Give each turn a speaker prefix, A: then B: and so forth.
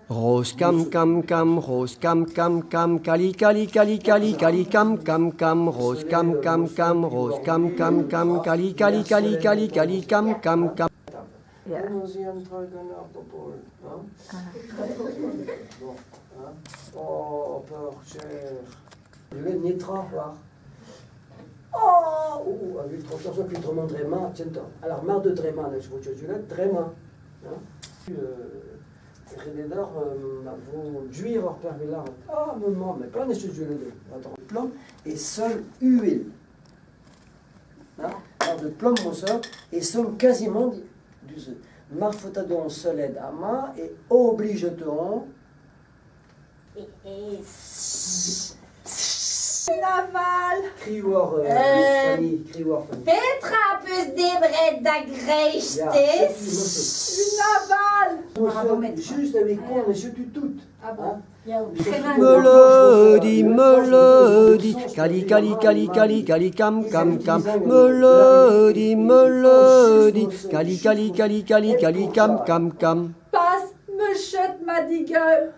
A: Roz kam kam kam, roz kam kam kam, kali kali kali kali kali kam kam kam, roz kam kam kam, roz kam kam kam, kali kali kali kali kali kam kam kam.
B: Yeah.
C: Bon, hein. Oh, peur, cher. Netra, war. Oh, oh, avec confiance, puis drema, tiens Alors, mar de drema, je vous drema. Hein. Rededor vo duir ur pervelar. Ah, maman, mais plein de Attends, plomb et sol huile. Hein? Alors, de plomb, mon soeur, et sol quasiment du Marfotadon soled ama et oblige-t-on.
D: Naval.
C: Kriwar, Fanny, kriwar, Fanny.
D: Petra peus debret da greistez? Naval.
C: Juste avec quoi, monsieur, tu tout.
D: Ah bon.
A: Me le dit, me le dit, kali kali kali kali kali kam kam kam. Me le dit, me le dit, kali kali kali kali kali kam kam kam.
D: Pas me chet ma digueule.